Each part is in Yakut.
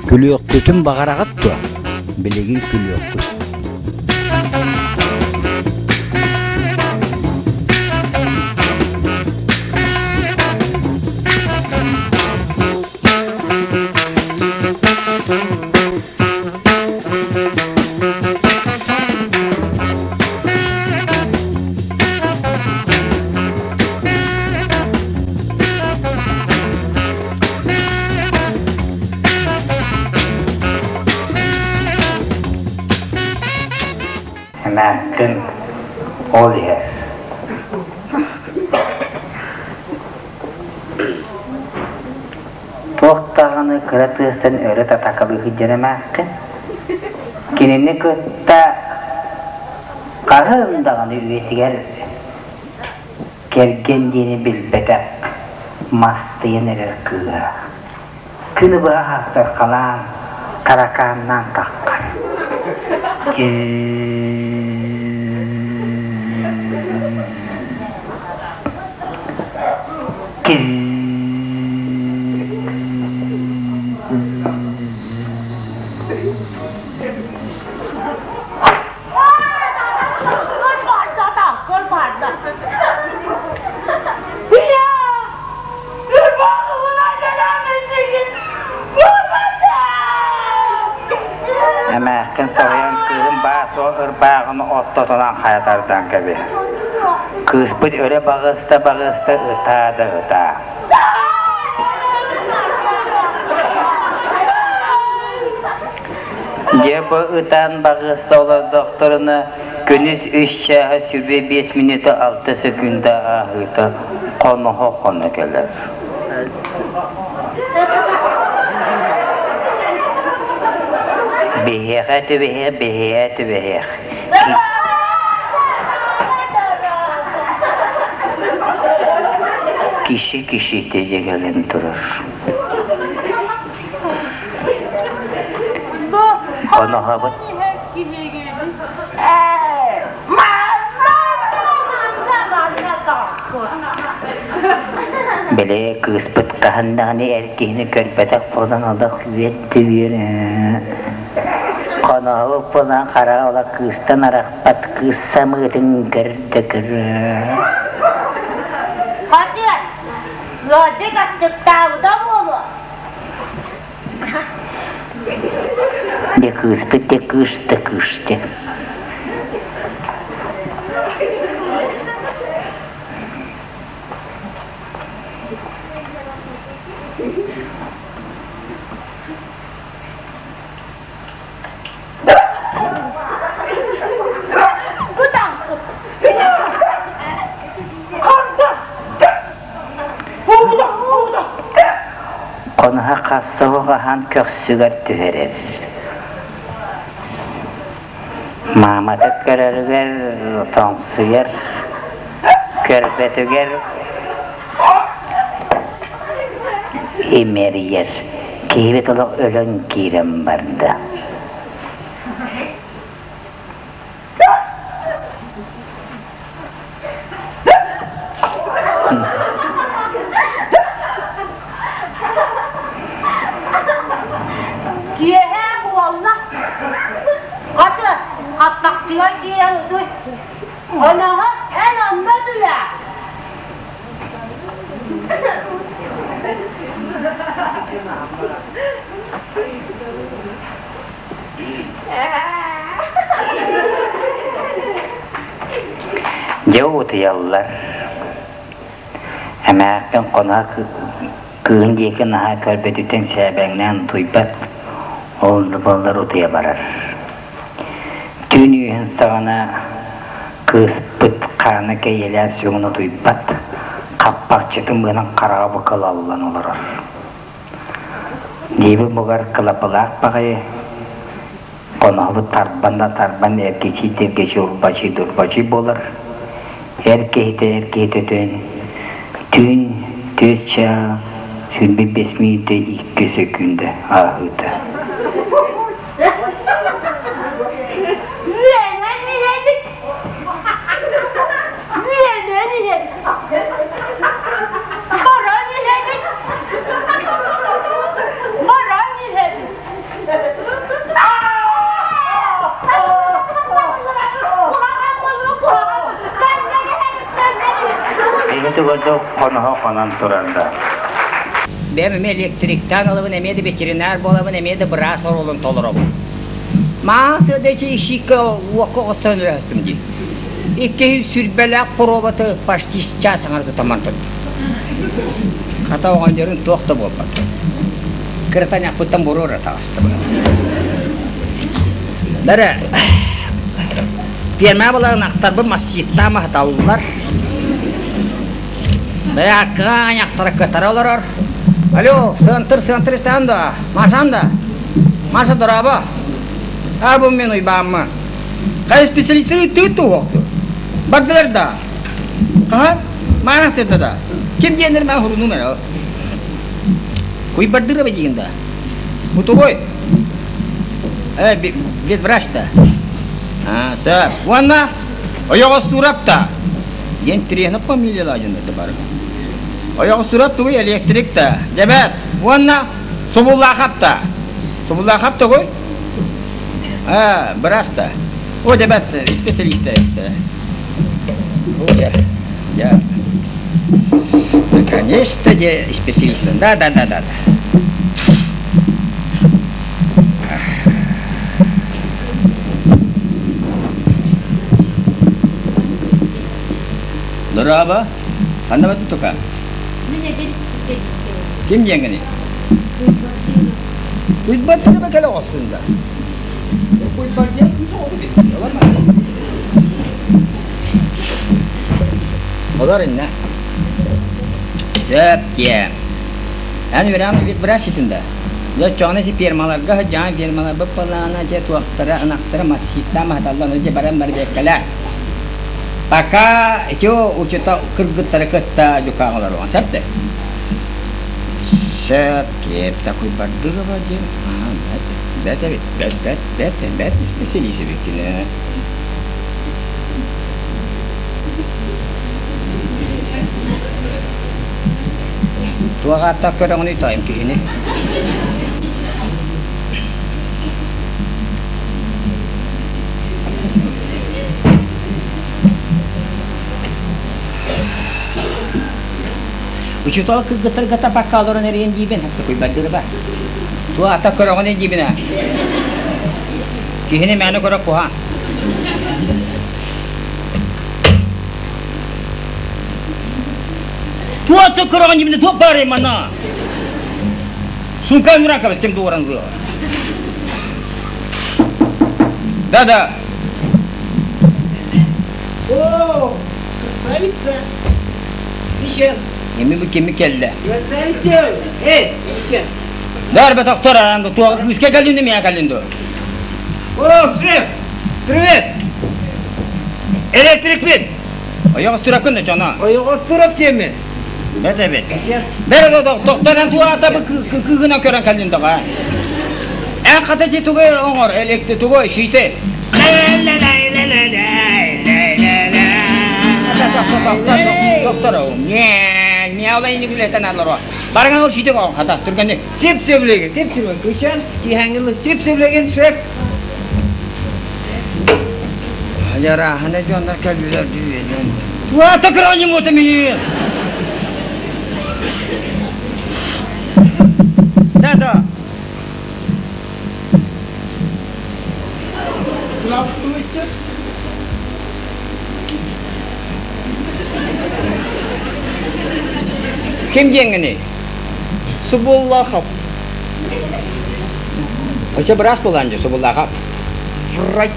Күлүөхпүтүн баҕараҕыт дуо? Билигин күлүөхпүт. Эмээхсин ол иһэр. Туох даҕаны кыра тыастан өрө татакалыы сылдьар эмээххин. Кинини кытта хаһан даҕаны үйэтигэр кэргэн диэни билбэтэх мастыйан эрэр кыыһа. Күнү быһа хассархалаан, таракааннаан таххар. Эмээххин соһуйан кыыһым баас ырбааҕын ортотунан хайа тардан кэбиһэр. Кыыспыт өрө баҕыста-баҕыста ытаа да ытаа. Дьэ бу ытаан баҕыста олордохторуна күнүс үс чааһа сүрбэ биэс мүнүүтэ алта сөкүүндэ ааһыыта хоноһо хоно кэлэр. Биһиэхэ түбэһиэх, биһиэхэ түбэһиэх. Киши кишите кэлэн турар. Хоноһобут Били кыыспыт хаһан даҕаны эр киһини көрбөтөх буолан олох үөрдэ үөрэ. Хоноһобут буолан хара олох кыыстан арахпат кыыс самыытын көрдө көрө. Хатыан, ыалдьыт аччыктаабыта буолуо. Дьэ кыыспыт дьэ кыыс да кыыс дьэ. Хоноһо хас аһаан көхсүгэр түһэрэр. Маамата көрөрүгэр тоҥсуйар, көрбөтүгэр имэрийэр. Киһибит олох өлөн киирэн барда. Киэһэ буолла. Хата, хаппахчыгар киирэн утуй. Оноһо эн онно утуйа. Дьэ утуйаллар. Эмээхпин хоноһо кыыһын диэки наһаа көрбөтүттэн сээбэҥнээн утуйбат, ол да буоллар утуйа барар. Түүн үөһүн саҕана кыыспыт хаана кэйиэлээн сүгүн утуйбат, хаппахчытын быанан хараҕа букалаллан олорор. Диэби бугар кылапылаах баҕайы, хоноһобут тарбан да тарбан эргичий-тиргичий урбачый-дурбачый буолар. Эр киһитэ эр киһитэ өтөн түүн түөрт чаа 25 мүнүүтэ икки сөкүүндэ ааһыыта. Үөрэн иһэбит. Үөрэн. Ити курдук хоноһо хонон турарда. Бэйэм эмиэ электриктаан ылабын, эмиэ да ветеринар буолабын, эмиэ да быраас оруолун толоробун. Мааты да ищикка уокка оҕустаран үлэһэстим дии. Иккиһин сүрбэлээх хоруобаты почти час аҥара тутаман турдум. Хата оҕонньорун туох да буолбат. Кырата ньахпыттан буруора таҕыстым. Бэрэ пиэрмэ балаҕан ахтарбын массыыттаан аһаталлар. Бэрэ аккаҕа аньахтара кытара олорор. Алло, сыантыр, сыантыр истэҕин да? Машан да? Маша, дорообо. А бу мен уйбааммын. Хайа специалистары ыттыгыт туһуохту. Бардылар да. Хаһан? Маана сырда да. Ким диэннэр маа хурунум эрэ. Куйбардыра диин да. Бутугой. Э, ветврач да. А, сэр. Уонна ойоҕостуурап та. Диэн тириэһинэ фамилиялаах дьоннордо бары. Ойоҕостуурап тугуй электрик та. Дьэбэт. Уонна Субуллаахап та. Субуллаахап тугуй? А, быраас да. О, дебат, специалист О, я, я. Наконец-то де специалист. Да, да, да, да. Дорообо. Ханна баты тука? Ким диэҥҥиний? Куйбардырыба кэлэ оҕустун да. Куйбардыа күүс оҕото бит. Олор Олор иннэ. Сөп диэ. Эн үрээн ветврач этин да. Дьэ чоҕуна си фермаларга сылдьаҕын фермаларбыт балаана дьэ туохтара ынахтара массыыттаан маһаталлан дьэ баран барбиэккэлээ. Пока ити учута кыргыттары кытта дьукаах олоруоҥ сөп да? Сөп, киэп такой бардырова диэн. Аа, бэт, бэт эбит, бэт, бэт, бэт, бэт специалист эбиккин ээ. Туох ааттаах көрөҕүнүй таайым киһини? Учуутал кыргыттарга тапакка олорон эриэн диибин, тукуйбардырба. Туо ата көрөҕүнүй диибин аа. Киһини мээнэ көрө куһаан. Туо ата көрөҕүн диибин туох баарый манна? Сумка нуракабыс ким дуоран рыа. Да-да. О, красавица! Еще. Эми бу кими кэллэ? Красавица! Эй, еще. Дар бе токтор аранды туа кыыска кэллин мия кэллин ду. О, шеф! Привет! Электрикпин. Ойоҕос тураккын да чоно. Ойоҕос турап диэмин. Бэт эбит. Бэр тохторан туата бу кыыгынан көрөн кэллин даҕа. Эн хата ти тугу оҥор электи тугу шите. Доктор, не, не алай не билетен алар. Барган ол шите оң хата түргенде. Сеп сөйлеген, сеп сөйлеген. Көшен, киһәңгілі сеп сөйлеген шеф. Жарахана дьоннор кэллилэр дүү. Туата кыраанньым уота миин. Да-да. Здравствуйте. Ким диэҥҥиний? Субуллахов. Очо быраас буолаан дьэ, Субуллахов. Врач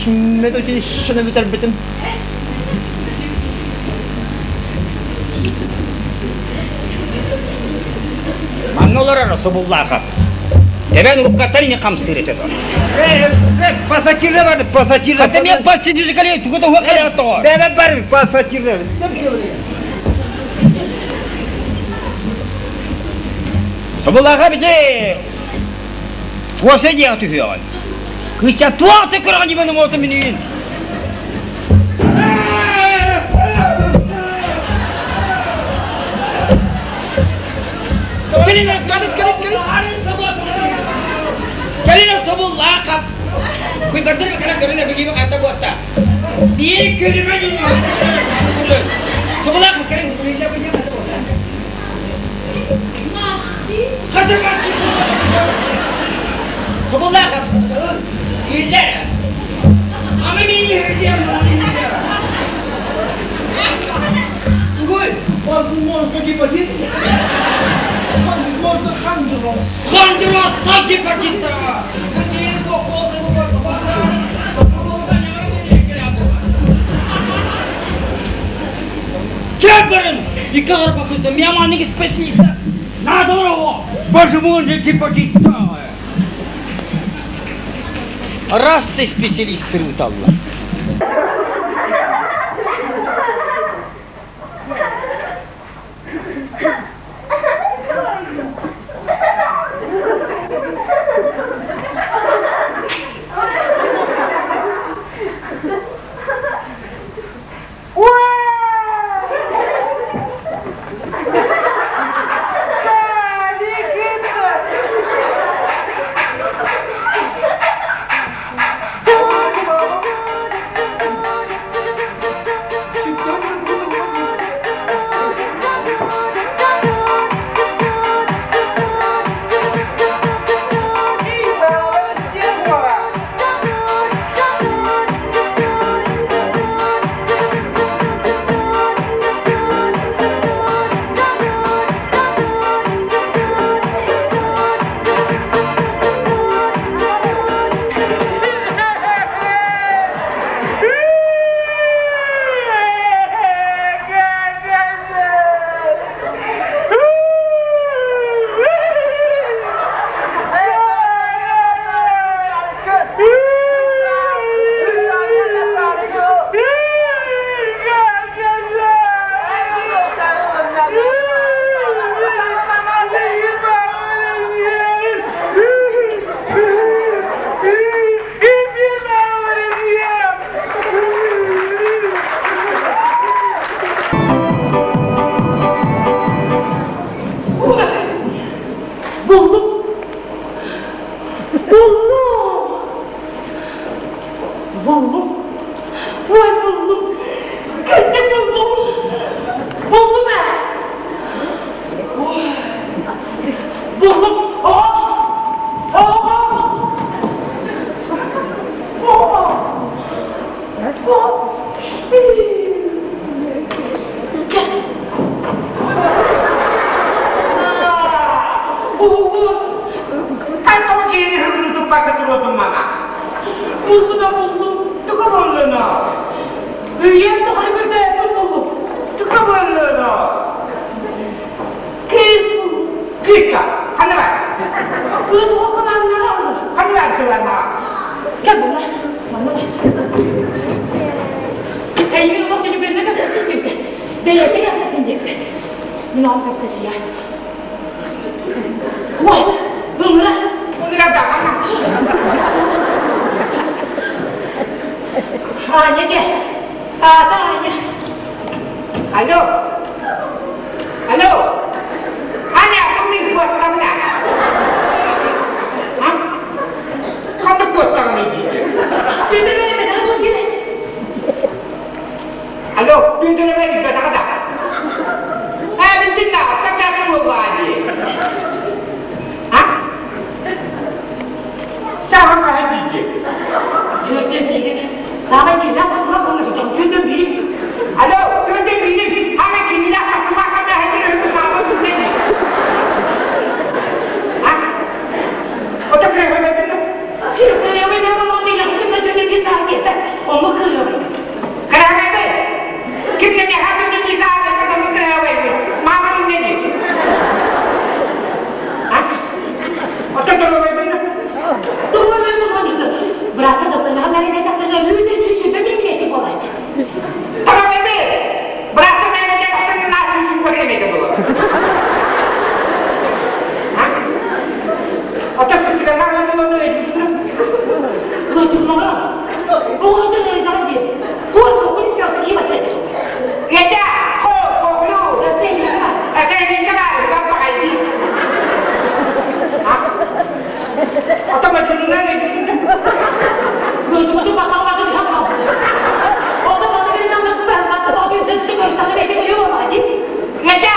медучилищены бүтэрбитим. Манна олорор Субуллахов. Тэбэн уруккаттан ини хамсыыр этэ дуо? Пассатижи барды, пассатижи. Хата мен пассатижи кэлэ тугу да уһук кэлэ тоҕо. Бэбэ бар, пассатижи. Субуллахов ити Уопсай дьиэҕэ түһүөҕүн. Кыысчаан туох да көрөҕүн дьибэн уҥуота миниин. Кэлин Кэлин собуллаахап. Куйбардыр кэлэн көрүлэр билиими хайта буотта. Биир көрүмэ Собулаахап кэлин. гепатит? Хандырос. Хандыростан гепатиттара! Кем баран? Икки арбакыта, меня маннык специалиста. Надо его! Почему он же гепатиттара? Раз ты специалист ыталла. Buldum. Buldum. Buldum. Vay buldum. Kötü buldum. Buldum he. Buldum. Oh. Oh. Oh. Oh. Buldum. Хантан киһини хыгыны туппакка туруордуҥ мама? Buldum ben buldum. Тугу буллуну? Үйем тухары көрдөөтүм buldum. Тугу буллуну? Кыыс buldum. Кыыска, ханна бар? Кыыс оҕо кылааннары алды. Ханна бар тылана? Кел була. Манна бар. Эйигин олох төлөпүөннэ кэпсэттин диэбитэ. Бэйэтэ кэпсэттин диэбитэ. Мин оҕом кэпсэтиэ. Уой, ыҥыра. Ыҥыра да, ханна? Аня диэ. Аата Аня. Алло. Алло. Аня, бу мин куоскабына. А? Ханна куоскаҕыный диир? Түбэ бэрэ бэтэ диэ. Алло, бүндүрэ бэтэ да. Ээ, биллин да, такая буоллаа дии. А? Саха хаһа диир. Түөртэн биир. Саамай киһилээх тахсыбат ханна кытам. Түөртэн биир. Алло, түөртэн биир. Хана кинилээх тахсыбат ханна хэтир өйбүт маабын түннэни. А? Ото кыраһа бэбинэ? Кырыабай бээ балаҕан диэн хатымна түөртэн биир саха диэбэт. Онно кырыабай. Кыраһа бэ? Кимнэни хатымна биир саха диэбэт, онно кыраһа бэбин. Маабын үннэни. А? Ото торуобай бинэ? Туруобай балаҕан диэн. Бырааска докторнаҕа мэринэ тахтана үүтэ сүүсүпэ миллиметр буолааччы. Торуобай бэ? Бырааска мэринэ тахтана наа сүүсүпэ миллиметр буолар. А? Ото сытыганаа ламыланы өйдүнэ? Лочумнаҕа. Оҕо дьон диэн. Куор кокулис пялты ким атыа. Ета, хо, коглу. Сен Эчэйингэ баар, баппаҕайдыы. А? Ото мачунунан өйдүнэ? Лочуматы баттаҕа башы бихам хал. Ота бата кэлин аса бахматта баты тытты көрүстаны бэйте көрүө болма ди. Ета,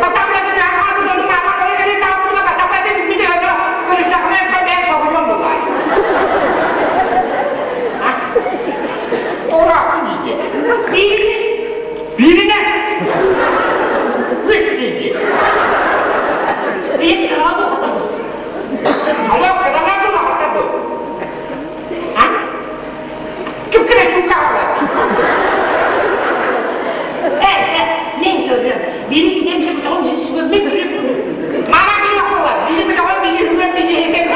батамлатын ахаабын ону маамакалы кэлин тааппытыга батамлатын мите ото көрүстэхинэ бэйэн соһуйуом буллаай. А? Ора диye. Биирини. Birine. Үс дии. Бэйэм кыраҕа дуу Алло, кыталар дуу лахаттар дуу? А? Түккүрэ чуукаалар. Ээ, чэ, мен көрүөм. Бири сидем били көтөҕөн бири сүгөм, мен көрүөм. Мама күнүөх буолар. Бири көтөҕөн, бири сүгөм, бири иһитем.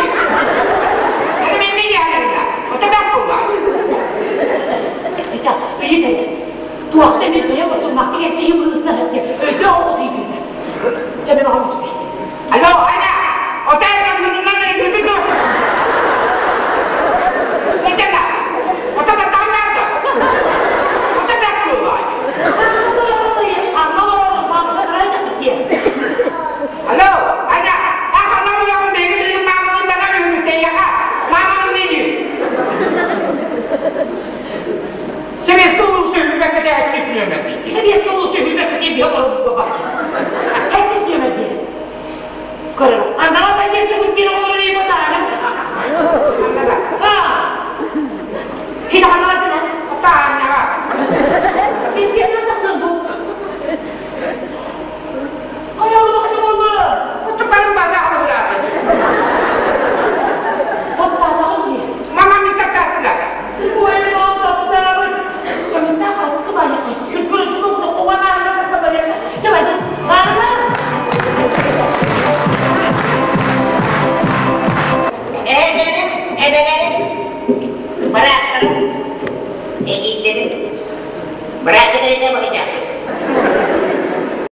Аны мен мен яаларына. Ото бак буолла. Сейчас, ыйыт эрэ. Туохта мен бэйэм оччуммахтык эркиһи быһыытынан эттэ. Өйдөө оҕус иитиннэ. Чэ, мен оҕом үчүгэй. Алло, айда. Отай машинынан өйдүтүн ду. Этена. Ото баттаҕын баата. Ото бак буолла. Ханна олорор, маамата кыра дьахтар диэн. Алло, айда. Аханан уйаҕын бэйги билин маамалын бана үһүмүтэйэха. Маамалын не диир? Сэбиэскэ улууса үрбэккэ тэһэттис нүөмэр дии. Сэбиэскэ улууса үрбэккэ тиэ биһэ олорбут баба. Хэттис нүөмэр диэн. Көрөр. Андала подъездка пустили олорор ботааны. Андала. Ha. Хит ханна Тааннаҕа. Бискетин тасылды. Хайалы бакыты боллары. Утуппарын база алыбырааты. Таптаатаҕын дии. Мама ми таптаатына. Эһэлэрим, эбэлэрим, бырааттарым, эдьиийдэрим, бырааттарым быһыйдаахтар.